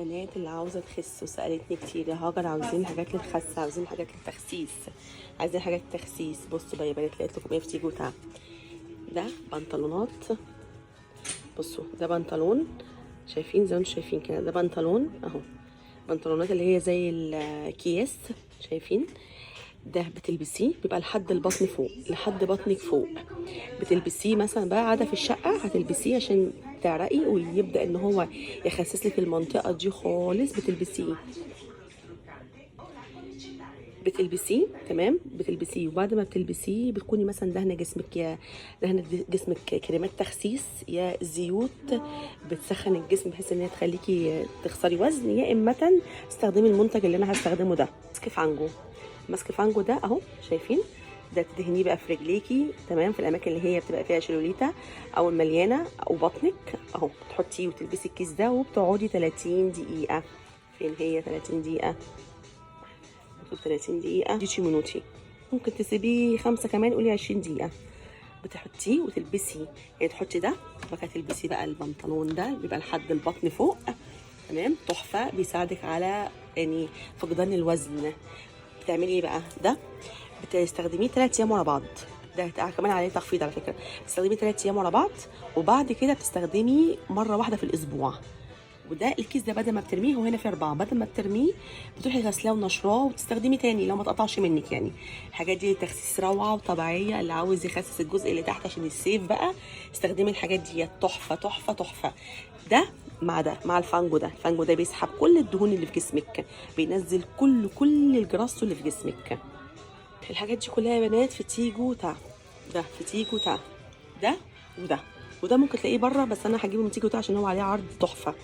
بنات اللي عاوزه تخس وسالتني كتير يا هاجر، عاوزين حاجات للخس، عاوزين حاجات للتخسيس، عايزين حاجات للتخسيس. بصوا بقى يا بنات، لقيت لكم ايه في تيجوتا. ده بنطلونات، بصوا ده بنطلون، شايفين زي ما انتم شايفين كده، ده بنطلون اهو، بنطلونات اللي هي زي الكياس، شايفين؟ ده بتلبسيه بيبقى لحد البطن فوق، لحد بطنك فوق. بتلبسيه مثلا بقى قاعدة في الشقة، هتلبسيه عشان تعرقي ويبدا ان هو يخسس لك المنطقة دي خالص. بتلبسيه تمام، بتلبسيه، وبعد ما بتلبسيه بتكوني مثلا دهنه جسمك، يا دهنه جسمك كريمات تخسيس يا زيوت بتسخن الجسم بحيث ان هي تخليكي تخسري وزن، يا اما تستخدمي المنتج اللي انا هستخدمه ده، ماسك fango. ماسك fango ده اهو، شايفين؟ ده تدهنيه بقى في رجليكي، تمام، في الاماكن اللي هي بتبقى فيها شلوليتا او المليانة او بطنك اهو، بتحطيه وتلبسي الكيس ده وبتقعدي 30 دقيقة. فين هي 30 دقيقة؟ 30 دقيقة، 10 minuti، ممكن تسيبيه 5 كمان، قولي 20 دقيقة. بتحطيه وتلبسي، يعني تحطي ده وبعد كده تلبسي بقى البنطلون ده، بيبقى لحد البطن فوق، تمام، تحفة، بيساعدك على يعني فقدان الوزن. بتعملي ايه بقى؟ ده بتستخدميه 3 ايام ورا بعض، ده كمان عليه تخفيض على فكرة. بتستخدميه 3 ايام ورا بعض، وبعد كده بتستخدمي مرة واحدة في الاسبوع. وده الكيس ده بدل ما بترميه، هو هنا في 4، بدل ما بترميه بتروحي غسلاه ونشراه وتستخدمي تاني لو ما تقطعش منك. يعني الحاجات دي تخسيس روعه وطبيعيه، اللي عاوز يخسس الجزء اللي تحت عشان الصيف بقى استخدمي الحاجات دي، تحفة تحفة تحفة. ده مع ده مع ال fango ده، ال fango ده بيسحب كل الدهون اللي في جسمك، بينزل كل ال grasso اللي في جسمك. الحاجات دي كلها يا بنات في تيجوتا، ده في تيجوتا، ده وده وده ممكن تلاقيه بره، بس انا هجيبه من تيجوتا عشان هو عليه عرض تحفة.